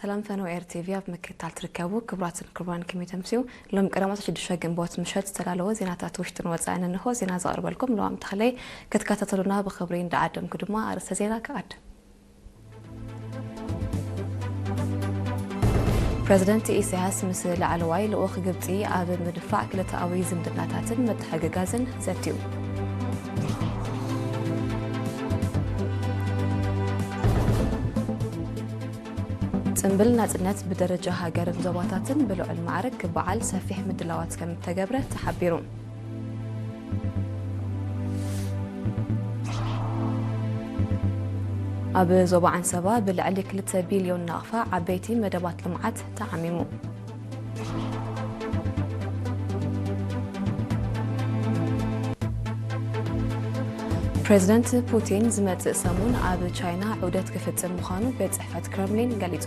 ሰላም ፈነወ ኤር ቲቪ ኣብ ምክትታል ትርከቡ ክቡራትን ክቡራን፣ ከመይ ተምስዩ? ሎም ቀዳማት ሽዱሽተ ግንቦት ምሸት ዝተዳለወ ዜናታት ውሽጥን ወጻእን እንሆ። ዜና ዘቕርበልኩም ለዋም ተኽለይ። ክትከታተሉና ብኽብሪ እንዳዓደምኩ ድማ ኣርእስተ ዜና ክቐድም። ፕረዚደንት ኢሳያስ ምስ ላዕለዋይ ልኡኽ ግብጺ ኣብ ምድፋዕ ክልተኣዊ ዝምድናታትን ምትሕግጋዝን ዘትዩ። ጽምብል ናጽነት ብደረጃ ሃገርን ዞባታትን ብልዑል ማዕርግ ክበዓል ሰፊሕ ምድላዋት ከም እተገብረ ተሓቢሩ። ኣብ ዞባ ዓንሰባ ብልዕሊ ክልተ ቢልዮን ናቕፋ ዓበይቲ መደባት ልምዓት ተዓሚሙ። ፕረዚደንት ፑቲን ዝመጽእ ሰሙን ኣብ ቻይና ዑደት ክፍጽም ምዃኑ ቤት ጽሕፈት ክረምሊን ገሊጹ።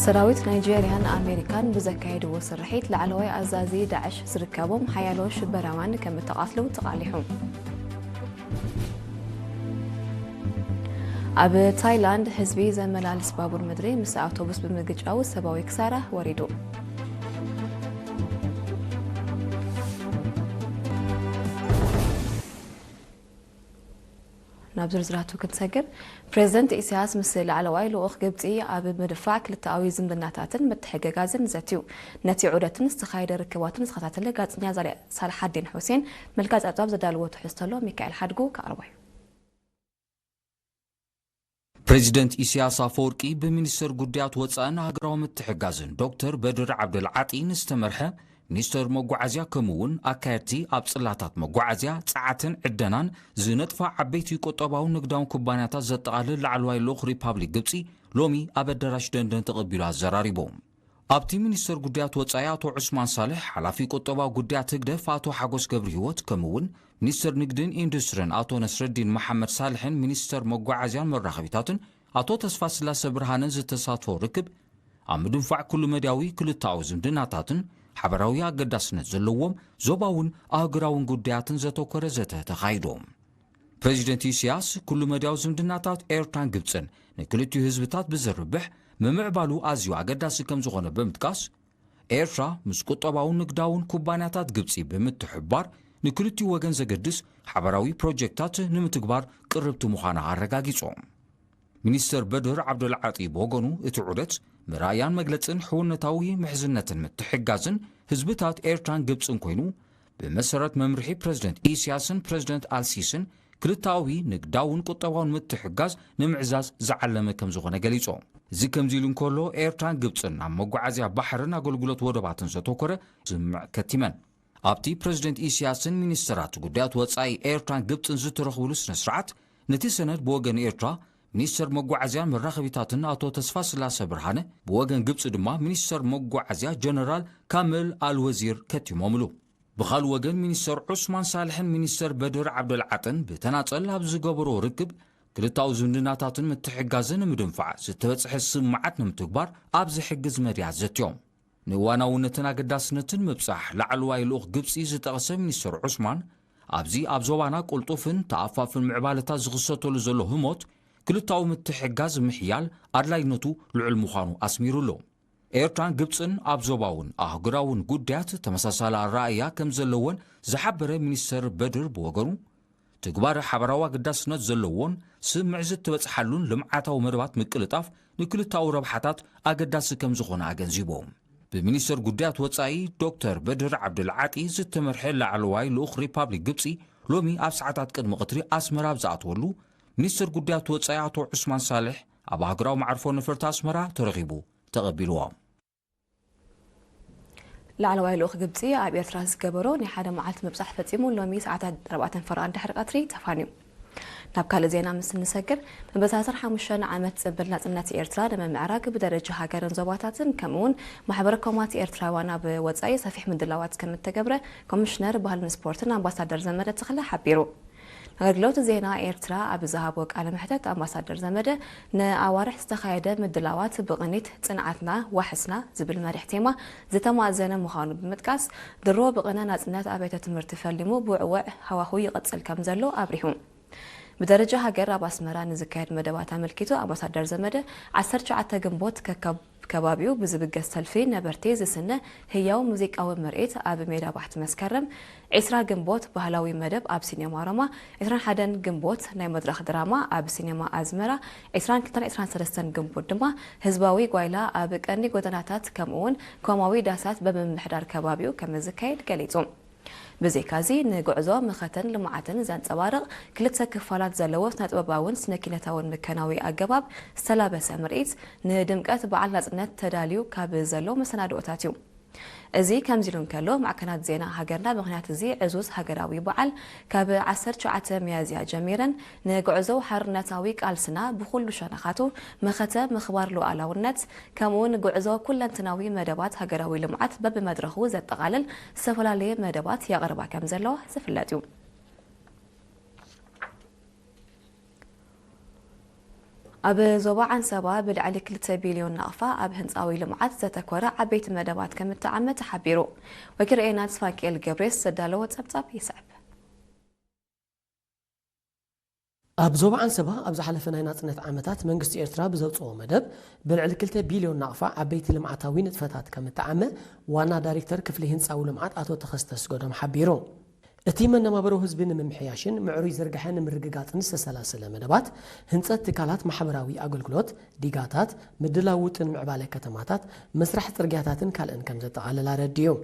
ሰራዊት ናይጄርያን ኣሜሪካን ብዘካየድዎ ስርሒት ላዕለዋይ ኣዛዚ ዳዕሽ ዝርከቦም ሓያሎ ሽበራውያን ከም እተቓትሉ ተቓሊሑ። ኣብ ታይላንድ ህዝቢ ዘመላልስ ባቡር ምድሪ ምስ ኣውቶቡስ ብምግጫው ሰብኣዊ ክሳራ ወሪዱ። ናብ ዝርዝራቱ ክንሰግር፣ ፕሬዚደንት ኢሳያስ ምስ ላዕለዋይ ልኡኽ ግብጺ ኣብ ምድፋዕ ክልተኣዊ ዝምድናታትን ምትሕግጋዝን ዘትዩ። ነቲ ዑደትን ዝተኻየደ ርክባትን ዝተኸታተለ ጋዜጠኛ ዛሊ-፣ ሳልሓዲን ሑሴን መልክዕ ጸብጻብ ዘዳለዎ ትሕዝቶ ኣሎ፣ ሚካኤል ሓድጉ ከቕርቦ እዩ። ፕሬዚደንት ኢሳያስ ኣፈወርቂ ብሚኒስተር ጉዳያት ወጻእን ሃገራዊ ምትሕጋዝን ዶክተር በድር ዓብደልዓጢ ዝተመርሐ ሚኒስተር መጓዓዝያ ከምኡ እውን ኣካየድቲ ኣብ ጽላታት መጓዓዝያ፣ ጸዓትን ዕደናን ዝነጥፋ ዓበይቲ ቁጠባውን ንግዳውን ኩባንያታት ዘጠቓልል ላዕለዋይ ልኡኽ ሪፓብሊክ ግብጺ ሎሚ ኣብ ኣዳራሽ ደንደን ተቐቢሉ ኣዘራሪቡ። ኣብቲ ሚኒስተር ጉዳያት ወጻኢ ኣቶ ዑስማን ሳልሕ፣ ሓላፊ ቁጠባዊ ጉዳያት ህግደፍ ኣቶ ሓጎስ ገብረሂወት፣ ከምኡ እውን ሚኒስተር ንግድን ኢንዱስትሪን ኣቶ ነስረዲን መሓመድ ሳልሕን ሚኒስተር መጓዓዝያን መራኸቢታትን ኣቶ ተስፋስላሰ ብርሃነን ዝተሳትፎ ርክብ፣ ኣብ ምድንፋዕ ኩሉ መዳያዊ ክልተኣዊ ዝምድናታትን ሓበራዊ ኣገዳስነት ዘለዎም ዞባውን ኣህጉራውን ጉዳያትን ዘተኮረ ዘተ ተኻይዱ። ፕሬዚደንት ኢሳያስ፣ ኩሉ መዳያዊ ዝምድናታት ኤርትራን ግብጽን ንክልቲኡ ህዝብታት ብዘርብሕ፣ ምምዕባሉ ኣዝዩ ኣገዳሲ ከም ዝኾነ ብምጥቃስ፣ ኤርትራ ምስ ቁጠባውን ንግዳውን ኩባንያታት ግብጺ ብምትሕብባር፣ ንክልቲኡ ወገን ዘገድስ ሓበራዊ ፕሮጀክታት ንምትግባር ቅርብቲ ምዃና ኣረጋጊጹ። ሚኒስተር በድር ዓብደልዓጢ ብወገኑ፣ እቲ ዑደት ምርኣያን መግለጽን ሕውነታዊ ምሕዝነትን ምትሕግጋዝን ህዝብታት ኤርትራን ግብጽን ኮይኑ፣ ብመሰረት መምርሒ ፕረዚደንት ኢሳያስን ፕረዚደንት ኣልሲስን ክልተኣዊ ንግዳውን ቁጠባውን ምትሕግጋዝ ንምዕዛዝ ዝዓለመ ከም ዝኾነ ገሊጹ። እዚ ከምዚ ኢሉ እንከሎ፣ ኤርትራን ግብጽን ኣብ መጓዓዝያ ባሕርን ኣገልግሎት ወደባትን ዘተኮረ ስምምዕ ከቲመን። ኣብቲ ፕረዚደንት ኢሳያስን ሚኒስተራት ጉዳያት ወጻኢ ኤርትራን ግብጽን ዝተረኽብሉ ስነ ስርዓት፣ ነቲ ሰነድ ብወገን ኤርትራ ሚኒስተር መጓዓዝያን መራኸቢታትን ኣቶ ተስፋስላሰ ብርሃነ፣ ብወገን ግብጺ ድማ ሚኒስተር መጓዓዝያ ጀነራል ካምል ኣልወዚር ከቲሞምሉ። ብኻልእ ወገን፣ ሚኒስተር ዑስማን ሳልሕን ሚኒስተር በድር ዓብደልዓጥን ብተናጸል ኣብ ዝገበርዎ ርክብ፣ ክልታዊ ዝምድናታትን ምትሕግጋዝን ንምድንፋዕ ዝተበጽሐ ስምምዓት ንምትግባር ኣብ ዝሕግዝ መድያት ዘትዮም። ንእዋናውነትን ኣገዳስነትን ምብጻሕ ላዕለዋይ ልኡኽ ግብጺ ዝጠቐሰ ሚኒስተር ዑስማን፣ ኣብዚ ኣብ ዞባና ቅልጡፍን ተኣፋፍን ምዕባለታት ዝኽሰተሉ ዘሎ ህሞት፣ ክልታዊ ምትሕግጋዝ ምሕያል ኣድላይነቱ ልዑል ምዃኑ ኣስሚሩሉ። ኤርትራን ግብጽን ኣብ ዞባውን ኣህጉራውን ጉዳያት ተመሳሳሊ ኣረኣእያ ከም ዘለወን ዝሓበረ ሚኒስተር በድር ብወገኑ፣ ትግባረ ሓበራዊ ኣገዳስነት ዘለዎን ስምምዕ ዝተበጽሓሉን ልምዓታዊ መደባት ምቅልጣፍ ንክልታዊ ረብሓታት ኣገዳሲ ከም ዝኾነ ኣገንዚቡ። ብሚኒስተር ጉዳያት ወጻኢ ዶክተር በድር ዓብዱልዓጢ ዝተመርሐ ላዕለዋይ ልኡኽ ሪፓብሊክ ግብጺ፣ ሎሚ ኣብ ሰዓታት ቅድሚ ቀትሪ ኣስመራ ኣብ ዝኣተወሉ፣ ሚኒስተር ጉዳያት ወጻኢ ኣቶ ዑስማን ሳልሕ ኣብ ኣህጉራዊ መዓርፎ ነፈርቲ ኣስመራ ተረኺቡ ተቐቢልዎ። ላዕለዋይ ልኡኽ ግብጺ ኣብ ኤርትራ ዝገበሮ ናይ ሓደ መዓልቲ ምብጻሕ ፈጺሙ፣ ሎሚ ሰዓታት ኣርባዕተ ፈረቓ ድሕሪ ቀትሪ ተፋንዩ። ናብ ካልእ ዜና ምስ እንሰግር፣ መበል ሰላሳን ሓሙሽተን ዓመት ጽንብል ናጽነት ኤርትራ ንምምዕራግ ብደረጃ ሃገርን ዞባታትን፣ ከምኡ'ውን ማሕበረ ኮማት ኤርትራውያን ኣብ ወጻኢ ሰፊሕ ምድላዋት ከም እተገብረ ኮሚሽነር ባህልን ስፖርትን ኣምባሳደር ዘመደ ተኽለ ሓቢሩ። ኣገልግሎት ዜና ኤርትራ ኣብ ዝሃቦ ቃለ መሕተት ኣምባሳደር ዘመደ ንኣዋርሕ ዝተኻየደ ምድላዋት ብቕኒት ጽንዓትና ዋሕስና ዝብል መሪሕ ቴማ ዝተማእዘነ ምዃኑ ብምጥቃስ፣ ድሮ ብቕነ ናጽነት ኣብያተ ትምህርቲ ፈሊሙ ብውዕወዕ ሃዋሁ ይቕጽል ከም ዘሎ ኣብሪሁ። ብደረጃ ሃገር ኣብ ኣስመራ ንዝካየድ መደባት ኣመልኪቱ ኣምባሳደር ዘመደ ዓሰርተ ትሽዓተ ግንቦት ከከብ ከባቢኡ ብዝብገስ ሰልፊ ነበርቲ ዝስነ ህያው ሙዚቃዊ ምርኢት ኣብ ሜዳ ባሕቲ መስከረም፣ ዒስራ ግንቦት ባህላዊ መደብ ኣብ ሲኔማ ሮማ፣ ዒስራን ሓደን ግንቦት ናይ መድረኽ ድራማ ኣብ ሲኔማ ኣዝመራ፣ ዒስራን ክልተን ዒስራን ሰለስተን ግንቦት ድማ ህዝባዊ ጓይላ ኣብ ቀንዲ ጎደናታት ከምኡውን ኮማዊ ዳሳት ብምምሕዳር ከባቢኡ ከም ዝካየድ ገሊጹ። ብዘይካዚ ንጉዕዞ መኸተን ልምዓትን ዘንጸባርቕ ክልተ ክፋላት ዘለዎ ስነ-ጥበባውን ስነ-ኪነታውን ምከናዊ ኣገባብ ዝተላበሰ ምርኢት ንድምቀት በዓል ናጽነት ተዳልዩ ካብ ዘሎ መሰናድኦታት እዩ። እዚ ከምዚ ኢሉ እንከሎ፣ ማዕከናት ዜና ሃገርና ምኽንያት እዚ ዕዙዝ ሃገራዊ በዓል ካብ ዓሰርተ ትሽዓተ ሚያዝያ ጀሚረን ንጉዕዞ ሓርነታዊ ቃልስና ብኹሉ ሸነኻቱ መኸተ ምኽባር ሉዓላውነት ከምኡውን ጉዕዞ ኩለንትናዊ መደባት ሃገራዊ ልምዓት በብመድረኹ ዘጠቓልል ዝተፈላለየ መደባት የቕርባ ከም ዘለዋ ዝፍለጥ እዩ። ኣብ ዞባ ዓንሰባ ብልዕሊ ክልተ ቢልዮን ናቕፋ ኣብ ህንጻዊ ልምዓት ዘተኮረ ዓበይቲ መደባት ከም እተዓመ ተሓቢሩ። ወኪል ርኤና ተስፋንኪኤል ገብሬስ ዘዳለዎ ጸብጻብ ይስዕብ። ኣብ ዞባ ዓንሰባ ኣብ ዝሓለፈ ናይ ናጽነት ዓመታት መንግስቲ ኤርትራ ብዘውጽኦ መደብ ብልዕሊ ክልተ ቢልዮን ናቕፋ ዓበይቲ ልምዓታዊ ንጥፈታት ከም እተዓመ ዋና ዳይሬክተር ክፍሊ ህንጻዊ ልምዓት ኣቶ ተኸስተ ኣስገዶም ሓቢሩ። እቲ መነባብሮ ህዝቢ ንምምሕያሽን ምዕሩይ ዝርግሐ ንምርግጋጽን ዝተሰላሰለ መደባት ህንጸት ትካላት ማሕበራዊ ኣገልግሎት፣ ዲጋታት፣ ምድላው ውጥን ምዕባለ ከተማታት፣ ምስራሕ ጽርግያታትን ካልእን ከም ዘጠቓልል ኣረዲኡ።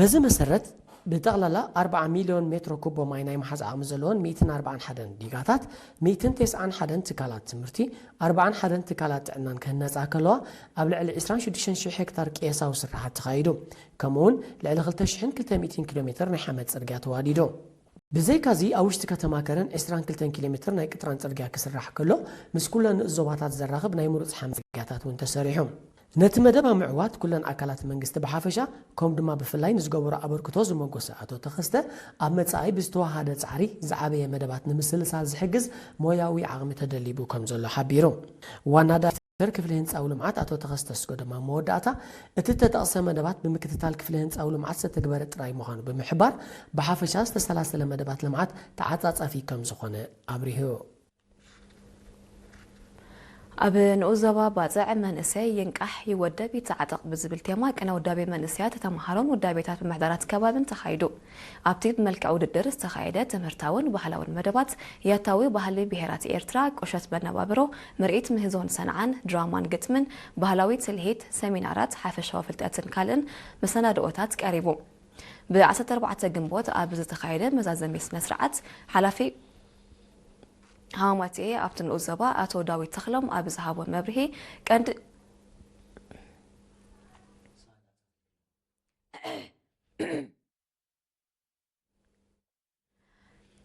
በዚ መሰረት፣ ብጠቕላላ ኣርብዓ ሚልዮን ሜትሮ ኩቦ ማይ ናይ ምሓዝ ዓቕሚ ዘለወን ሚእትን ኣርባዓን ሓደን ዲጋታት፣ ሚእትን ተስዓን ሓደን ትካላት ትምህርቲ፣ ኣርባዓን ሓደን ትካላት ጥዕናን ክህነጻ ከለዋ፣ ኣብ ልዕሊ ዕስራን ሽዱሽተን ሽሕ ሄክታር ቅየሳዊ ስራሓት ተኻይዱ። ከምኡውን ልዕሊ ክልተ ሽሕን ክልተ ሚእትን ኪሎ ሜትር ናይ ሓመድ ጽርግያ ተዋዲዱ። ብዘይካዚ፣ ኣብ ውሽጢ ከተማ ከረን ዕስራን ክልተን ኪሎ ሜትር ናይ ቅጥራን ጽርግያ ክስራሕ ከሎ፣ ምስ ኩለን ንኡስ ዞባታት ዘራኽብ ናይ ምሩጽ ሓመድ ጽርግያታት እውን ተሰሪሑ። ነቲ መደብ ኣብ ምዕዋት ኩለን ኣካላት መንግስቲ ብሓፈሻ፣ ከምኡ ድማ ብፍላይ ንዝገበሮ ኣበርክቶ ዝመጎሰ ኣቶ ተኸስተ፣ ኣብ መጻኢ ብዝተዋሃደ ጻዕሪ ዝዓበየ መደባት ንምስልሳል ዝሕግዝ ሞያዊ ዓቕሚ ተደሊቡ ከም ዘሎ ሓቢሩ። ዋና ዳይሬክተር ክፍሊ ህንጻዊ ልምዓት ኣቶ ተኸስተ ኣስገዶም ኣብ መወዳእታ፣ እቲ እተጠቕሰ መደባት ብምክትታል ክፍሊ ህንጻዊ ልምዓት ዝተተግበረ ጥራይ ምዃኑ ብምሕባር፣ ብሓፈሻ ዝተሰላሰለ መደባት ልምዓት ተዓጻጻፊ ከም ዝኾነ ኣብሪሁ። ኣብ ንኡስ ዞባ ባጽዕ መንእሰይ ይንቃሕ፣ ይወደብ፣ ይተዓጠቕ ብዝብል ቴማ ቅነ ውዳቤ መንእሰያት፣ ተመሃሮን ውዳቤታት ምምሕዳራት ከባብን ተኻይዱ። ኣብቲ ብመልክዕ ውድድር ዝተኻየደ ትምህርታውን ባህላውን መደባት ያታዊ ባህሊ ብሄራት ኤርትራ፣ ቁሸት መነባብሮ፣ ምርኢት ምህዞን ሰንዓን፣ ድራማን ግጥምን፣ ባህላዊ ትልሂት፣ ሰሚናራት፣ ሓፈሻዊ ፍልጠትን ካልእን መሰናድኦታት ቀሪቡ። ብ ዓሰርተ ኣርባዕተ ግንቦት ኣብ ዝተኻየደ መዛዘሚ ስነ ስርዓት ሓላፊ ሃማማትኤ ኣብቲ ንኡስ ዞባ ኣቶ ዳዊት ተኽሎም ኣብ ዝሃቦ መብርሂ፣ ቀንዲ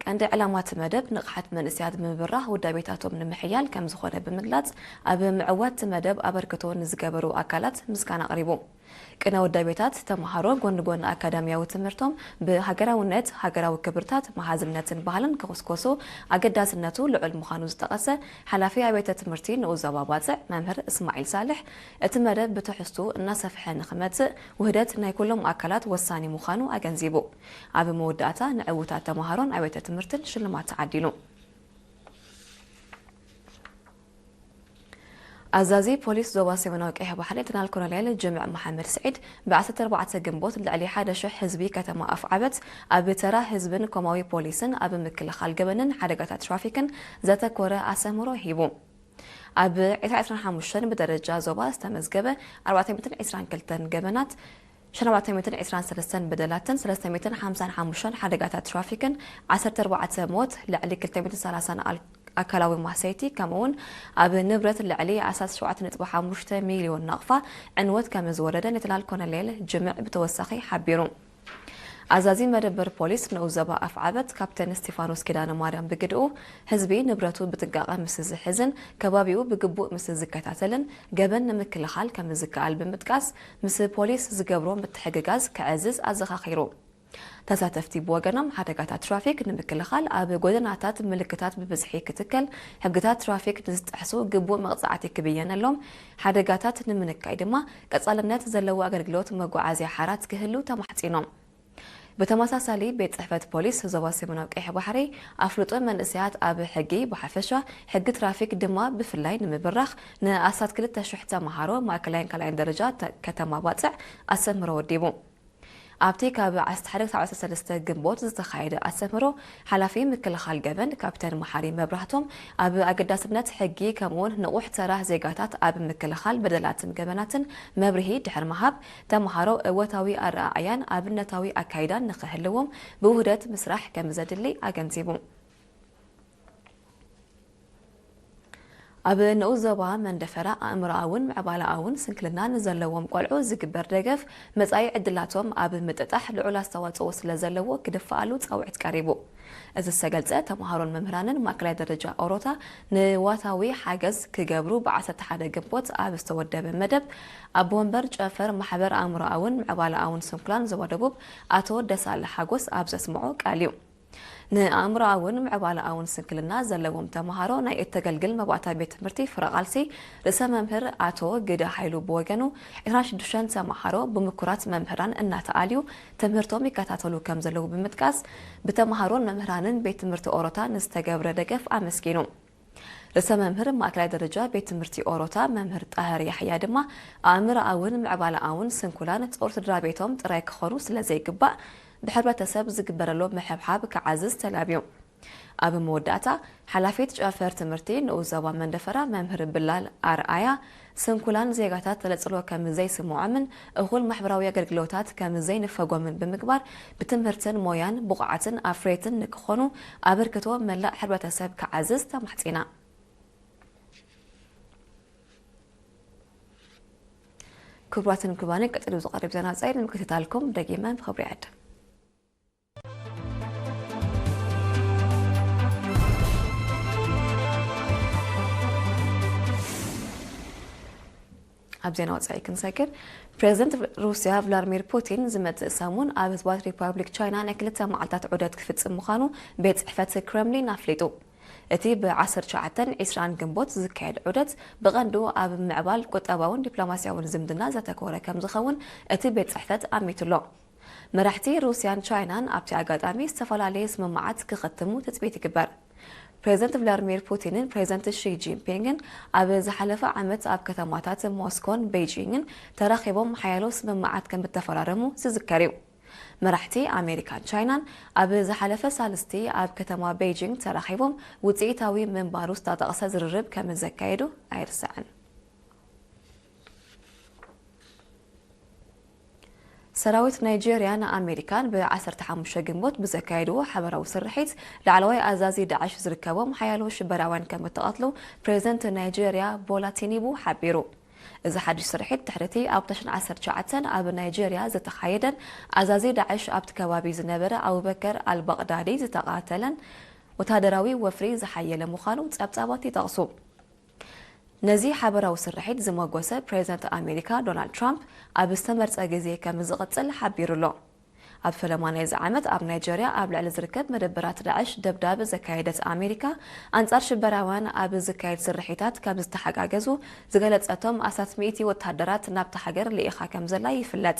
ቀንዲ ዕላማ እቲ መደብ ንቕሓት መንእሰያት ብምብራህ ውዳቤታቶም ንምሕያል ከም ዝኾነ ብምግላጽ፣ ኣብ ምዕዋት እቲ መደብ ኣበርክቶ ንዝገበሩ ኣካላት ምስጋና ኣቕሪቡ። ቅነ ውዳቤታት ተመሃሮ ጎኒ ጎኒ ኣካዳሚያዊ ትምህርቶም ብሃገራውነት፣ ሃገራዊ ክብርታት፣ መሃዝነትን ባህልን ክኹስኮሱ ኣገዳስነቱ ልዑል ምዃኑ ዝጠቐሰ ሓላፊ ኣብያተ ትምህርቲ ንኡስ ዞባ ባጽዕ መምህር እስማዒል ሳልሕ፣ እቲ መደብ ብትሕዝቱ እናሰፍሐ ንኽመጽእ ውህደት ናይ ኩሎም ኣካላት ወሳኒ ምዃኑ ኣገንዚቡ። ኣብ መወዳእታ ንዕዉታት ተመሃሮን ኣብያተ ትምህርትን ሽልማት ተዓዲሉ። ኣዛዚ ፖሊስ ዞባ ሰሜናዊ ቀይሕ ባሕሪ ሌተናል ኮሎኔል ጅምዕ መሓመድ ስዒድ ብ ዓሰርተ ኣርባዕተ ግንቦት ልዕሊ ሓደ ሽሕ ህዝቢ ከተማ ኣፍዓበት ኣብ ተራ ህዝብን ኮማዊ ፖሊስን ኣብ ምክልኻል ገበንን ሓደጋታት ትራፊክን ዘተኮረ ኣሰምሮ ሂቡ። ኣብ ዕስራን ዕስራን ሓሙሽተን ብደረጃ ዞባ ዝተመዝገበ ኣርባዕተ ሚእትን ዕስራን ክልተን ገበናት፣ ሸነባተ ሚእትን ዕስራን ሰለስተን በደላትን ሰለስተ ሚእትን ሓምሳን ሓሙሽተን ሓደጋታት ትራፊክን፣ ዓሰርተ ኣርባዕተ ሞት፣ ልዕሊ ክልተ ሚእትን ሰላሳን ኣል-፣ ኣካላዊ ማህሰይቲ፣ ከምኡውን ኣብ ንብረት ልዕሊ ኣስታት ሸውዓተ ነጥቢ ሓሙሽተ ሚልዮን ናቕፋ ዕንወት ከም ዝወረደ ሌተናል ኮሎኔል ጅምዕ ብተወሳኺ ሓቢሩ። ኣዛዚ መደበር ፖሊስ ንኡስ ዞባ ኣፍዓበት ካፕቴን እስቲፋኖስ ኪዳነ ማርያም ብግድኡ፣ ህዝቢ ንብረቱ ብጥንቃቐ ምስ ዝሕዝን ከባቢኡ ብግቡእ ምስ ዝከታተልን ገበን ንምክልኻል ከም ዝከኣል ብምጥቃስ፣ ምስ ፖሊስ ዝገብሮ ምትሕግጋዝ ከዕዝዝ ኣዘኻኺሩ። ተሳተፍቲ ብወገኖም፣ ሓደጋታት ትራፊክ ንምክልኻል ኣብ ጎደናታት ምልክታት ብብዝሒ ክትከል፣ ሕግታት ትራፊክ ንዝጥሕሱ ግቡእ መቕጻዕቲ ክብየነሎም፣ ሓደጋታት ንምንካይ ድማ ቀጻልነት ዘለዎ ኣገልግሎት መጓዓዝያ ሓራት ክህሉ ተማሕጺኖም። ብተመሳሳሊ፣ ቤት ጽሕፈት ፖሊስ ዞባ ሰሜናዊ ቀይሕ ባሕሪ ኣፍልጦ መንእሰያት ኣብ ሕጊ ብሓፈሻ፣ ሕጊ ትራፊክ ድማ ብፍላይ ንምብራኽ፣ ንኣስታት ክልተ ሽሕ ተመሃሮ ማእከላይን ካልኣይን ደረጃ ተ-፣ ከተማ ባጽዕ ኣስተምህሮ ወዲቡ። ኣብቲ ካብ ዓሰርተ ሓደ ክሳብ ዓሰርተ ሰለስተ ግንቦት ዝተኻየደ ኣስተምህሮ፣ ሓላፊ ምክልኻል ገበን ካፕተን መሓሪ መብራህቶም ኣብ ኣገዳስነት ሕጊ፣ ከምኡውን ንቑሕ ተራ ዜጋታት ኣብ ምክልኻል በደላትን ገበናትን መብርሂ ድሕሪ ምሃብ፣ ተመሃሮ እወታዊ ኣረኣእያን ኣብነታዊ ኣካይዳን ንኽህልዎም ብውህደት ምስራሕ ከም ዘድሊ ኣገንዚቡ። ኣብ ንኡስ ዞባ መንደፈራ ኣእምሮኣውን ምዕባለኣውን ስንክልና ንዘለዎም ቆልዑ ዝግበር ደገፍ፣ መጻኢ ዕድላቶም ኣብ ምጥጣሕ ልዑል ኣስተዋጽኦ ስለ ዘለዎ ክድፈኣሉ ጻውዒት ቀሪቡ። እዚ ዝተገልጸ፣ ተመሃሮን መምህራንን ማእከላይ ደረጃ ኦሮታ ንዋታዊ ሓገዝ ክገብሩ ብ ዓሰርተ ሓደ ግንቦት ኣብ ዝተወደበ መደብ፣ ኣቦ ወንበር ጨንፈር ማሕበር ኣእምሮኣውን ምዕባለኣውን ስንኩላን ዞባ ደቡብ ኣቶ ደሳለ ሓጎስ ኣብ ዘስምዖ ቃል እዩ። ንኣእምሮኣውን ምዕባለኣውን ስንክልና ዘለዎም ተመሃሮ ናይ እተገልግል መባእታ ቤት ትምህርቲ ፍረ ቃልሲ ርእሰ መምህር ኣቶ ግደ ሓይሉ ብወገኑ፣ ዕስራን ሽዱሽተን ተመሃሮ ብምኩራት መምህራን እናተኣልዩ ትምህርቶም ይከታተሉ ከም ዘለዉ ብምጥቃስ፣ ብተመሃሮን መምህራንን ቤት ትምህርቲ ኦሮታ ንዝተገብረ ደገፍ ኣመስጊኑ። ርእሰ መምህር ማእከላይ ደረጃ ቤት ትምህርቲ ኦሮታ መምህር ጣህር ያሕያ ድማ፣ ኣእምሮኣውን ምዕባለኣውን ስንኩላን ጾር ስድራ ቤቶም ጥራይ ክኾኑ ስለ ዘይግባእ፣ ብሕብረተሰብ ዝግበረሎም ምሕብሓብ ክዓዝዝ ተላብዩ። ኣብ መወዳእታ፣ ሓላፊት ጨንፈር ትምህርቲ ንኡስ ዞባ መንደፈራ መምህር ብላል ኣርኣያ፣ ስንኩላን ዜጋታት ተነጽሎ ከም ዘይስምዖምን እኹል ማሕበራዊ ኣገልግሎታት ከም ዘይንፈጎምን ብምግባር፣ ብትምህርትን ሞያን ብቑዓትን ኣፍረይትን ንክኾኑ ኣበርክቶ መላእ ሕብረተሰብ ክዓዝዝ ተማሕጺና። ክቡራትን ክቡራንን፣ ቀጺሉ ዝቐርብ ዜና ወጻኢ ንምክትታልኩም ደጊመ ብኽብሪ ይዕድም። ኣብ ዜና ወጻኢ ክንሰግር፣ ፕሬዚደንት ሩስያ ቭላድሚር ፑቲን ዝመጽእ ሰሙን ኣብ ህዝባዊት ሪፓብሊክ ቻይና ናይ ክልተ መዓልታት ዑደት ክፍጽም ምዃኑ ቤት ጽሕፈት ክረምሊን ኣፍሊጡ። እቲ ብ ዓሰርተ ትሽዓተን ዕስራን ግንቦት ዝካየድ ዑደት ብቐንዱ ኣብ ምዕባል ቁጠባውን ዲፕሎማስያውን ዝምድና ዘተኮረ ከም ዝኸውን እቲ ቤት ጽሕፈት ኣሚቱ ኣሎ። መራሕቲ ሩስያን ቻይናን ኣብቲ ኣጋጣሚ ዝተፈላለየ ስምምዓት ክኸትሙ ትጽቢት ይግበር። ፕሬዚደንት ቭላድሚር ፑቲንን ፕሬዚደንት ሺ ጂንፒንግን ኣብ ዝሓለፈ ዓመት ኣብ ከተማታት ሞስኮን ቤይጂንግን ተራኺቦም ሓያሎ ስምምዓት ከም እተፈራረሙ ዝዝከር እዩ። መራሕቲ ኣሜሪካን ቻይናን ኣብ ዝሓለፈ ሳልስቲ ኣብ ከተማ ቤይጂንግ ተራኺቦም ውጽኢታዊ ምንባሩ ዝተጠቕሰ ዝርርብ ከም ዘካየዱ ኣይርሳዕን። ሰራዊት ናይጄርያን ኣሜሪካን ብ ዓሰርተ ሓሙሽተ ግንቦት ብዘካየድዎ ሓበራዊ ስርሒት፣ ላዕለዋይ ኣዛዚ ዳዕሽ ዝርከቦም ሓያሎ ሽበራውያን ከም እተቐትሉ ፕሬዚደንት ናይጄርያ ቦላ ቲኒቡ ሓቢሩ። እዚ ሓድሽ ስርሒት ድሕሪ እቲ ኣብ ክልተ ሽሕን ዓሰርተ ትሽዓተን ኣብ ናይጄርያ ዝተኻየደን ኣዛዚ ዳዕሽ ኣብቲ ከባቢ ዝነበረ ኣቡበከር ኣልባቕዳዲ ዝተቓተለን ወታደራዊ ወፍሪ ዝሓየለ ምዃኑ ጸብጻባት ይጠቕሱ። ነዚ ሓበራዊ ስርሒት ዝመጎሰ ፕሬዚደንት ኣሜሪካ ዶናልድ ትራምፕ ኣብ ዝተመርጸ ግዜ ከም ዝቕጽል ሓቢሩ ኣሎ። ኣብ ፈለማ ናይዚ ዓመት ኣብ ናይጀርያ ኣብ ልዕሊ ዝርከብ መደበራት ዳዕሽ ደብዳብ ዘካየደት ኣሜሪካ፣ ኣንጻር ሽበራውያን ኣብ ዝካየድ ስርሒታት ከም ዝተሓጋገዙ ዝገለጸቶም ኣስታት ሚእቲ ወተሃደራት ናብታ ሃገር ልኢኻ ከም ዘላ ይፍለጥ።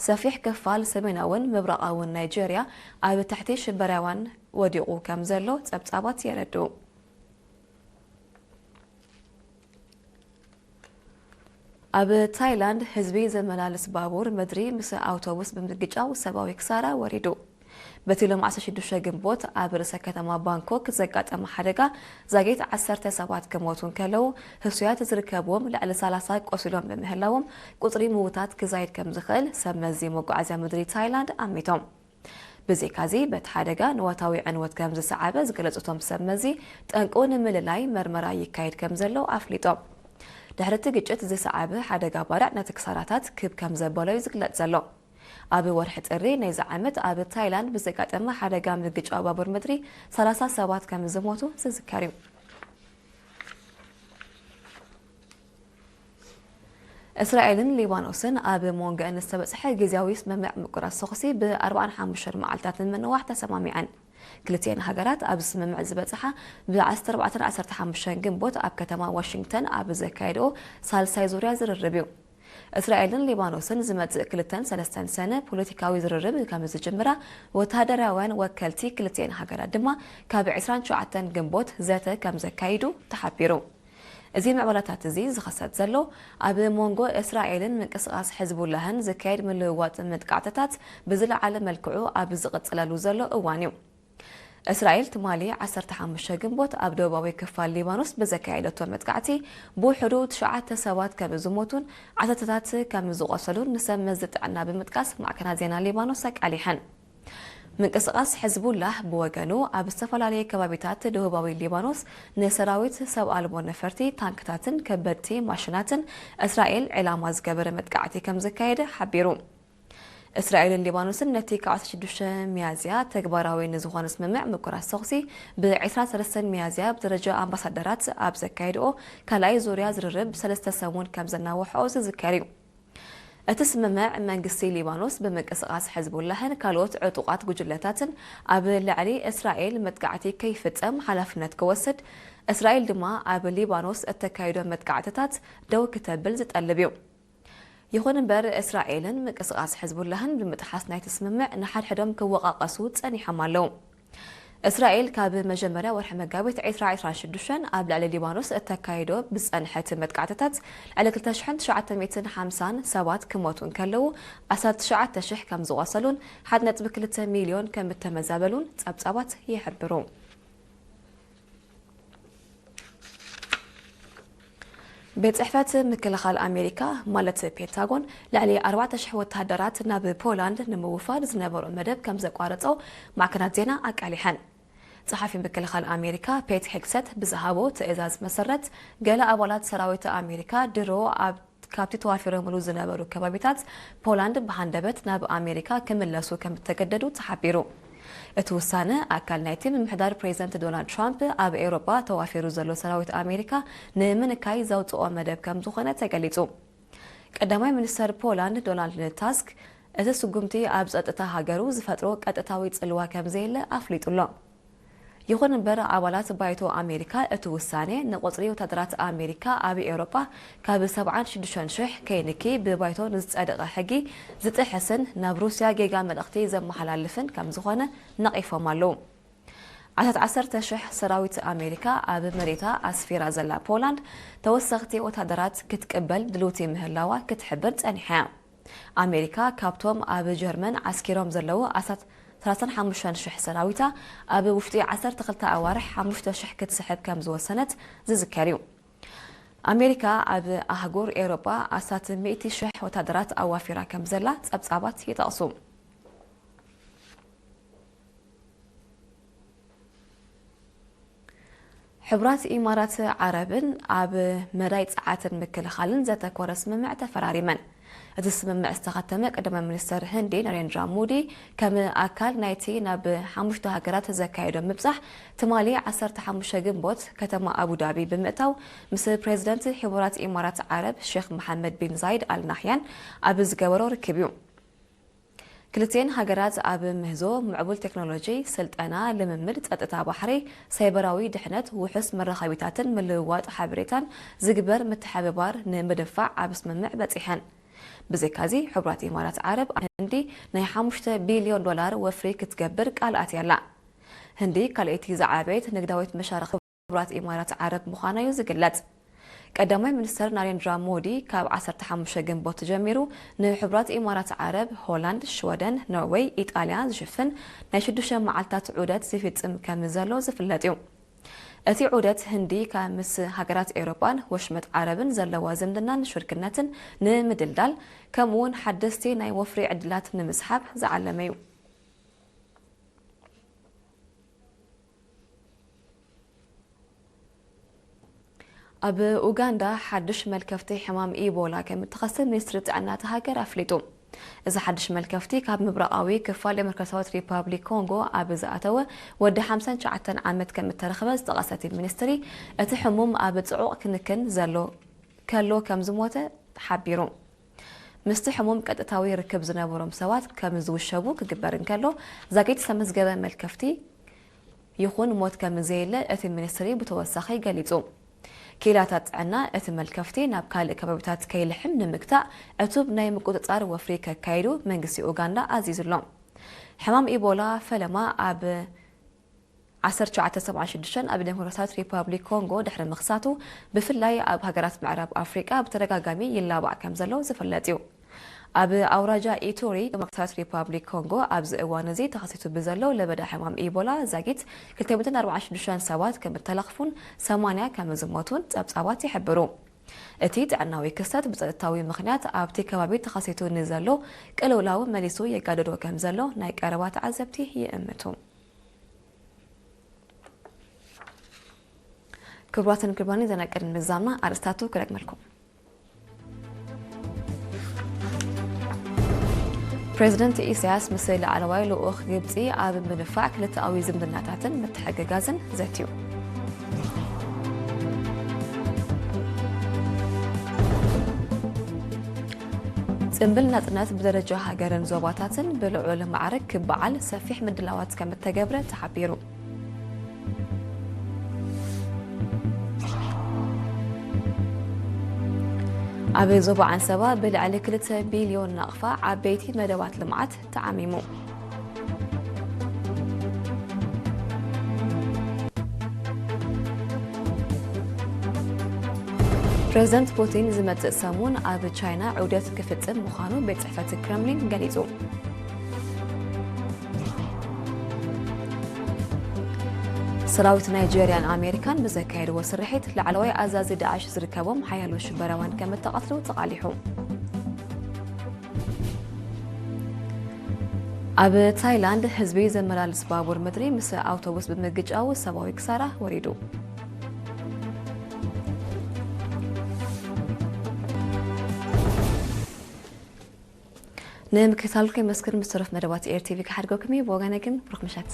ሰፊሕ ክፋል ሰሜናውን ምብራቓውን ናይጀርያ ኣብ ትሕቲ ሽበራውያን ወዲቑ ከም ዘሎ ጸብጻባት የረድኡ። ኣብ ታይላንድ ህዝቢ ዘመላልስ ባቡር ምድሪ ምስ ኣውቶቡስ ብምግጫው ሰብኣዊ ክሳራ ወሪዱ። በቲ ሎም ዓሰርተ ሽዱሽተ ግንቦት ኣብ ርእሰ ከተማ ባንኮክ ዘጋጠመ ሓደጋ ዛጊት ዓሰርተ ሰባት ክሞቱ እንከለዉ፣ ህሱያት ዝርከብዎም ልዕሊ ሰላሳ ቆሲሎም ብምህላዎም፣ ቁጽሪ ምዉታት ክዛይድ ከም ዝኽእል ሰብ መዚ መጓዓዝያ ምድሪ ታይላንድ ኣሚቶም። ብዘይካዚ፣ በቲ ሓደጋ ንዋታዊ ዕንወት ከም ዝሰዓበ ዝገለጹ እቶም ሰብ መዚ፣ ጠንቁ ንምልላይ መርመራ ይካየድ ከም ዘሎ ኣፍሊጦም። ድሕሪ እቲ ግጭት ዝሰዓበ ሓደጋ ባርዕ ነቲ ክሳራታት ክብ ከም ዘበሎ እዩ ዝግለጽ ዘሎ። ኣብ ወርሒ ጥሪ ናይዚ ዓመት ኣብ ታይላንድ ብዘጋጠመ ሓደጋ ምግጫው ባቡር ምድሪ ሰላሳ ሰባት ከም ዝሞቱ ዝዝከር እዩ። እስራኤልን ሊባኖስን ኣብ መንጎአን ዝተበጽሐ ግዝያዊ ስምምዕ ምቁራጽ ተኹሲ ብ45 መዓልታት ንምንዋሕ ተሰማሚዐን። ክልቲኤን ሃገራት ኣብ ስምምዕ ዝበጽሓ ብ14 15 ግንቦት ኣብ ከተማ ዋሽንግተን ኣብ ዘካየድኦ ሳልሳይ ዙርያ ዝርርብ እዩ። እስራኤልን ሊባኖስን ዝመጽእ ክልተን ሰለስተን ሰነ ፖለቲካዊ ዝርርብ ከም ዝጅምራ፣ ወተሃደራውያን ወከልቲ ክልቲኤን ሃገራት ድማ ካብ 29 ግንቦት ዘተ ከም ዘካይዱ ተሓቢሩ። እዚ ምዕባለታት እዚ ዝኸሰት ዘሎ ኣብ መንጎ እስራኤልን ምንቅስቃስ ሕዝቡላህን ዝካየድ ምልውዋጥ መጥቃዕትታት ብዝለዓለ መልክዑ ኣብ ዝቕጽለሉ ዘሎ እዋን እዩ። እስራኤል ትማሊ 15 ግንቦት ኣብ ደቡባዊ ክፋል ሊባኖስ ብዘካየደቶ መጥቃዕቲ ብውሕዱ ትሽዓተ ሰባት ከም ዝሞቱን ዓሰርተታት ከም ዝቖሰሉን ንሰብ መዚ ጥዕና ብምጥቃስ ማዕከናት ዜና ሊባኖስ ኣቃሊሐን። ምንቅስቃስ ሕዝቡላህ ብወገኑ ኣብ ዝተፈላለየ ከባቢታት ደቡባዊ ሊባኖስ ንሰራዊት ሰብ ኣልቦ ነፈርቲ፣ ታንክታትን ከበድቲ ማሽናትን እስራኤል ዕላማ ዝገበረ መጥቃዕቲ ከም ዘካየደ ሓቢሩ። እስራኤልን ሊባኖስን ነቲ ካብ 16 ሚያዝያ ተግባራዊ ንዝኾነ ስምምዕ ምቁራጽ ተኹሲ ብ23 ሚያዝያ ብደረጃ ኣምባሳደራት ኣብ ዘካየድኦ ካልኣይ ዙርያ ዝርርብ ሰለስተ ሰሙን ከም ዘናውሐኦ ዝዝከር እዩ። እቲ ስምምዕ መንግስቲ ሊባኖስ ብምንቅስቃስ ሕዝቡላህን ካልኦት ዕጡቓት ጉጅለታትን ኣብ ልዕሊ እስራኤል መጥቃዕቲ ከይፍጸም ሓላፍነት ክወስድ፣ እስራኤል ድማ ኣብ ሊባኖስ እተካይዶ መጥቃዕትታት ደው ክተብል ዝጠልብ እዩ። ይኹን እምበር እስራኤልን ምንቅስቃስ ሕዝቡላህን ብምጥሓስ ናይቲ ስምምዕ ንሓድሕዶም ክወቓቐሱ ጸኒሖም ኣለዉ። እስራኤል ካብ መጀመርያ ወርሒ መጋቢት 2026 ኣብ ልዕሊ ሊባኖስ እተካይዶ ብዝጸንሐት መጥቃዕትታት ልዕሊ 2,950 ሰባት ክሞቱ እንከለዉ፣ 19,000 ከም ዝቖሰሉን 1.2 ሚልዮን ከም እተመዛበሉን ጸብጻባት ይሕብሩ። ቤት ጽሕፈት ምክልኻል ኣሜሪካ ማለት ፔንታጎን ልዕሊ 4,000 ወተሃደራት ናብ ፖላንድ ንምውፋድ ዝነበሮ መደብ ከም ዘቋረጾ ማዕከናት ዜና ኣቃሊሐን። ጸሓፊ ምክልኻል ኣሜሪካ ፔት ሄግሰት ብዝሃቦ ትእዛዝ መሰረት፣ ገለ ኣባላት ሰራዊት ኣሜሪካ ድሮ ኣብ ካብቲ ተዋፊሮምሉ ዝነበሩ ከባቢታት ፖላንድ ብሃንደበት ናብ ኣሜሪካ ክምለሱ ከም እተገደዱ ተሓቢሩ። እቲ ውሳነ ኣካል ናይቲ ምምሕዳር ፕሬዚደንት ዶናልድ ትራምፕ ኣብ ኤውሮጳ ተዋፊሩ ዘሎ ሰራዊት ኣሜሪካ ንምንካይ ዘውፅኦ መደብ ከም ዝኾነ ተገሊጹ። ቀዳማይ ሚኒስተር ፖላንድ ዶናልድ ታስክ፣ እቲ ስጉምቲ ኣብ ጸጥታ ሃገሩ ዝፈጥሮ ቀጥታዊ ጽልዋ ከም ዘየለ ኣፍሊጡ ኣሎ። ይኹን እምበር፣ ኣባላት ባይቶ ኣሜሪካ እቲ ውሳኔ ንቁጽሪ ወታደራት ኣሜሪካ ኣብ ኤውሮጳ ካብ 76,000 ከይንኪ ብባይቶ ንዝጸደቐ ሕጊ ዝጥሕስን ናብ ሩስያ ጌጋ መልእኽቲ ዘመሓላልፍን ከም ዝኾነ ነቒፎም ኣለዉ። ዓሰርተ ዓሰርተ ሽሕ ሰራዊት ኣሜሪካ ኣብ መሬታ ኣስፊራ ዘላ ፖላንድ ተወሰኽቲ ወታደራት ክትቅበል ድልውቲ ምህላዋ ክትሕብር ጸኒሓ እያ። ኣሜሪካ ካብቶም ኣብ ጀርመን ዓስኪሮም ዘለዉ ኣስታት 35,000 ሰራዊታ ኣብ ውሽጢ 12 ኣዋርሕ 5,000 ክትስሕብ ከም ዝወሰነት ዝዝከር እዩ። ኣሜሪካ ኣብ ኣህጉር ኤውሮጳ ኣስታት 100,000 ወታደራት ኣዋፊራ ከም ዘላ ጸብጻባት ይጠቕሱ። ሕቡራት ኢማራት ዓረብን ኣብ መዳይ ጸዓትን ምክልኻልን ዘተኮረ ስምምዕ ተፈራሪመን። እቲ ስምምዕ ዝተኸተመ ቀዳማይ ሚኒስተር ህንዲ ናሬንድራ ሞዲ ከም ኣካል ናይቲ ናብ ሓሙሽተ ሃገራት ዘካየዶ ምብጻሕ ትማሊ ዓሰርተ ሓሙሽተ ግንቦት ከተማ ኣቡዳቢ ብምእታው ምስ ፕሬዚደንት ሕቡራት ኢማራት ዓረብ ሼክ መሓመድ ቢን ዛይድ ኣል ናህያን ኣብ ዝገበሮ ርክብ እዩ። ክልቲኤን ሃገራት ኣብ ምህዞ ምዕቡል ቴክኖሎጂ፣ ስልጠና፣ ልምምድ፣ ጸጥታ ባሕሪ፣ ሳይበራዊ ድሕነት፣ ውሑስ መራኸቢታትን ምልውዋጥ ሓበሬታን ዝግበር ምትሕብባር ንምድንፋዕ ኣብ ስምምዕ በጺሐን። ብዘይካዚ፣ ሕቡራት ኢማራት ዓረብ ኣብ ህንዲ ናይ ሓሙሽተ ቢልዮን ዶላር ወፍሪ ክትገብር ቃል ኣትያ ኣላ። ህንዲ ካልኣይቲ ዝዓበየት ንግዳዊት መሻርኽቲ ሕቡራት ኢማራት ዓረብ ምዃና እዩ ዝግለጽ። ቀዳማይ ሚኒስተር ናሬንድራ ሞዲ ካብ ዓሰርተ ሓሙሽተ ግንቦት ጀሚሩ ንሕቡራት ኢማራት ዓረብ፣ ሆላንድ፣ ሽወደን፣ ኖርወይ፣ ኢጣልያ ዝሽፍን ናይ ሽዱሽተ መዓልታት ዑደት ዝፍጽም ከም ዘሎ ዝፍለጥ እዩ። እቲ ዑደት ህንዲ ካብ ምስ ሃገራት ኤውሮጳን ወሽመጥ ዓረብን ዘለዋ ዝምድናን ሽርክነትን ንምድልዳል፣ ከምኡ'ውን ሓደስቲ ናይ ወፍሪ ዕድላት ንምስሓብ ዝዓለመ እዩ። ኣብ ኡጋንዳ ሓድሽ መልከፍቲ ሕማም ኢቦላ ከም እትኸስብ ሚኒስትሪ ጥዕና እታ ሃገር ኣፍሊጡ። እዚ ሓድሽ መልከፍቲ ካብ ምብራቓዊ ክፋል ዴሞክራሲያዊት ሪፓብሊክ ኮንጎ ኣብ ዝኣተወ ወዲ ሓምሳን ትሽዓተን ዓመት ከም እተረኽበ ዝጠቐሰ እቲ ሚኒስትሪ፣ እቲ ሕሙም ኣብ ጽዑቕ ክንክን ዘሎ ከሎ ከም ዝሞተ ተሓቢሩ። ምስቲ ሕሙም ቀጥታዊ ርክብ ዝነበሮም ሰባት ከም ዝውሸቡ ክግበር እንከሎ፣ ዛጊት ዝተመዝገበ መልከፍቲ ይኹን ሞት ከም ዘየለ እቲ ሚኒስትሪ ብተወሳኺ ገሊጹ። ክኢላታት ጥዕና እቲ መልከፍቲ ናብ ካልእ ከባቢታት ከይልሕም ንምግታእ ዕቱብ ናይ ምቁጽጻር ወፍሪ ከካይዱ መንግስቲ ኡጋንዳ ኣዚዙ ኣሎ። ሕማም ኢቦላ ፈለማ ኣብ ዓሰርተ ትሽዓተ ሰብዓን ሽዱሽተን ኣብ ዴሞክራሲያዊት ሪፓብሊክ ኮንጎ ድሕሪ ምኽሳቱ፣ ብፍላይ ኣብ ሃገራት ምዕራብ ኣፍሪቃ ብተደጋጋሚ ይላባዕ ከም ዘሎ ዝፍለጥ እዩ። ኣብ ኣውራጃ ኢቱሪ ዴሞክራሲያዊት ሪፓብሊክ ኮንጎ ኣብዚ እዋን እዚ ተኸሲቱ ብዘሎ ለበዳ ሕማም ኢቦላ ዛጊት ክልተ ሚእትን ኣርባዓን ሽዱሽተን ሰባት ከም እተለኽፉን ሰማንያ ከም ዝሞቱን ጸብጻባት ይሕብሩ። እቲ ጥዕናዊ ክስተት ብጸጥታዊ ምኽንያት ኣብቲ ከባቢ ተኸሲቱ ንዘሎ ቅልውላው መሊሱ የጋድዶ ከም ዘሎ ናይ ቀረባ ተዓዘብቲ ይእምቱ። ክቡራትን ክቡራንን፣ ዜና ቅድሚ ምዝዛምና ኣርእስታቱ ክደግመልኩም። ፕሬዚደንት ኢሳያስ ምስ ላዕለዋይ ልኡኽ ግብጺ ኣብ ምድንፋዕ ክልተኣዊ ዝምድናታትን ምትሕግጋዝን ዘትዩ። ጽምብል ናጽነት ብደረጃ ሃገርን ዞባታትን ብልዑል ማዕርግ ክበዓል ሰፊሕ ምድላዋት ከም እተገብረ ተሓቢሩ። ኣብ ዞባ ዓንሰባ ብልዕሊ ክልተ ቢልዮን ናቕፋ ዓበይቲ መደባት ልምዓት ተዓሚሙ። ፕሬዚደንት ፑቲን ዝመጽእ ሰሙን ኣብ ቻይና ዑደት ክፍጽም ምዃኑ ቤት ጽሕፈት ክረምሊን ገሊጹ። ሰራዊት ናይጄርያን ኣሜሪካን ብዘካየድዎ ስርሒት ላዕለዋይ ኣዛዚ ዳዕሽ ዝርከቦም ሓያሎ ሽበራውያን ከም እተቐትሉ ተቓሊሑ። ኣብ ታይላንድ ህዝቢ ዘመላልስ ባቡር ምድሪ ምስ ኣውቶቡስ ብምግጫው ሰብኣዊ ክሳራ ወሪዱ። ንምክትታልኩም የመስግን። ምስ ተረፍ መደባት ኤር ቲቪ ክሓድገኩም እዩ። ብወገነ ግን ብሩኽ ምሸት።